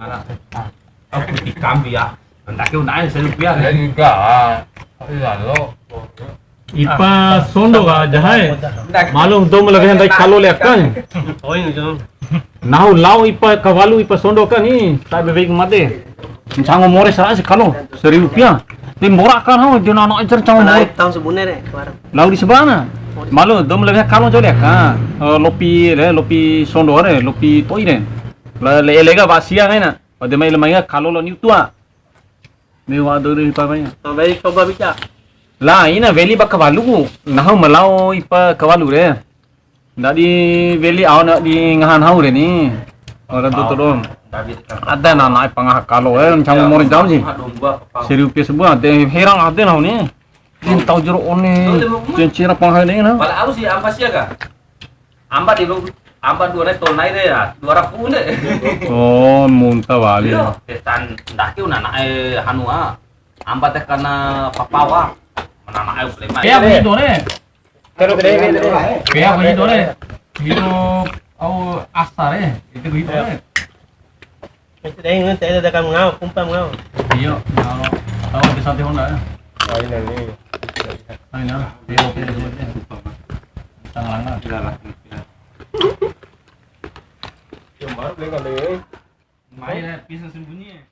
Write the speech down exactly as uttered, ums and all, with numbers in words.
Aku tikam ya. Ndake unae serupiah. Enggak. Iya lo. Ipa sondo ka jahae. Malum dou ma lewe ndai kalo le aka. Nahu lao ipa kawalu ipa sondo ka ni, ta bebe made. Ncango more sara si kalo, seribu rupiah. Ti mbora ka nahu, dia nano ajar ncango more. Naik tahun sebune re, kemarin. Lao di sabana. Malum dou ma lewe kalo jole ka. Eh, lopi re, lopi sondo re, lopi to'i re. La, le, lega basia kaina. Pade mai le mai kalo lo niu tua. Ni wa do ri pa mai. Weli coba bisa. La, ina weli ba kawalu. Nahu ma lao ipa kawalu re. Ndadi weli au ndadi ngaha nahu re ni. Ora do todon. Ada na na'e pangaha kalo, eh, ncango more jam si. Seribu rupiah sabua, de herang ade nahu ni. Din tau jero one. Cencera pangaha de na. Pala au si ampa sia ka? Amba di lu, amba dua ratus ton nai re ya, dua ratus pun de. Oh, munta wali. Iyo, pesan ndake una na'e hanu a. Amba teh kana papawa. Mana na'e boleh mai. Pea bagi dore. Terus deh, deh, deh. Pea bagi dore. Hidup au asar eh. Itu bagi dore. Itu deh, ini saya ada kamu ngau, kumpam ngau. Iyo, ngau. Tahu di sate Honda ya. Oh, ini nih. Ah, ini. Iya, oke, oke, oke. Tangan. Iya lah. Yang baru beli kali. Mai ya, pisang sembunyi ya.